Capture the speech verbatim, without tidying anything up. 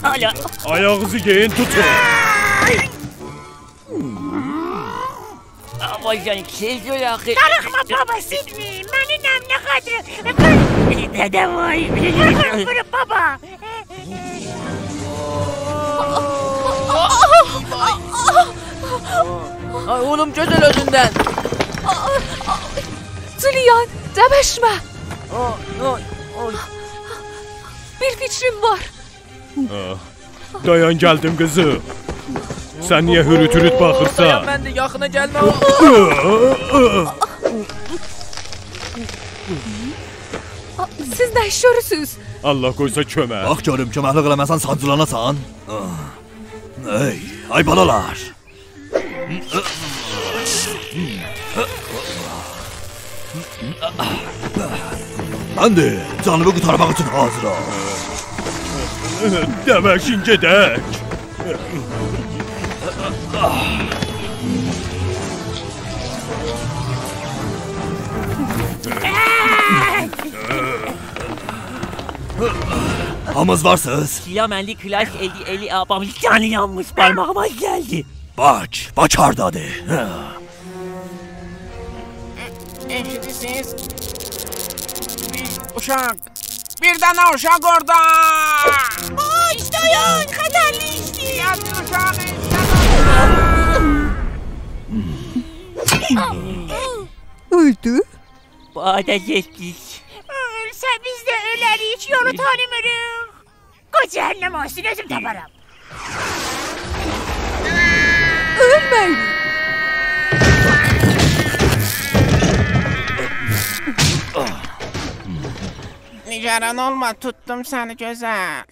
آلا. آیاغینیزی گئیین، توتون. آمما سن تئز اول آخی. داریخما بابا، سیدنی. منی نمنه قدر. دده وای. وورون، وورون بابا. آی، اوغلوم، گؤزل اؤزوندن. جولیان، دبشمه. آی، آی، آی. بیر فیکریم وار. آه، دایان، گلدیم، قیزیم. سن نییه هوروت-هوروت باخیرسان؟ دایان، من ده، یاخینا گلمه. آ، سیز نه ایش گؤرورسوز؟ الله قویسا کؤمک. باخ گؤروم، کؤمکلیک ائله‌مه‌سن سانجیلاناسان. آه. ای، آی بالالار. من ده جانیمی قورتارماق اوچون حاضیرام. دبشین گئدک. هامینیز وارسینیز؟ سیلا منلی کلاس الی الی آبام جانی یانمیش بارماغیما گلدی. باک، باک هاردادیر؟ هه. ائشیدیرسینیز؟ بیر اوشاق. بیر دنه اوشاق اورادا. باک، دایان، خطرلی ایشدیر. یا بیر اوشاق، یا بیر اوشاق. اؤلدو؟ بادا گئتدیک. اؤلسه بیز ده اؤلریک، یولو تانیمیریق. قوی جهنم اولسون، اؤزوم تاپارام. اؤلمه‌یین. نگران اولما، توتدوم سنی، گؤزل.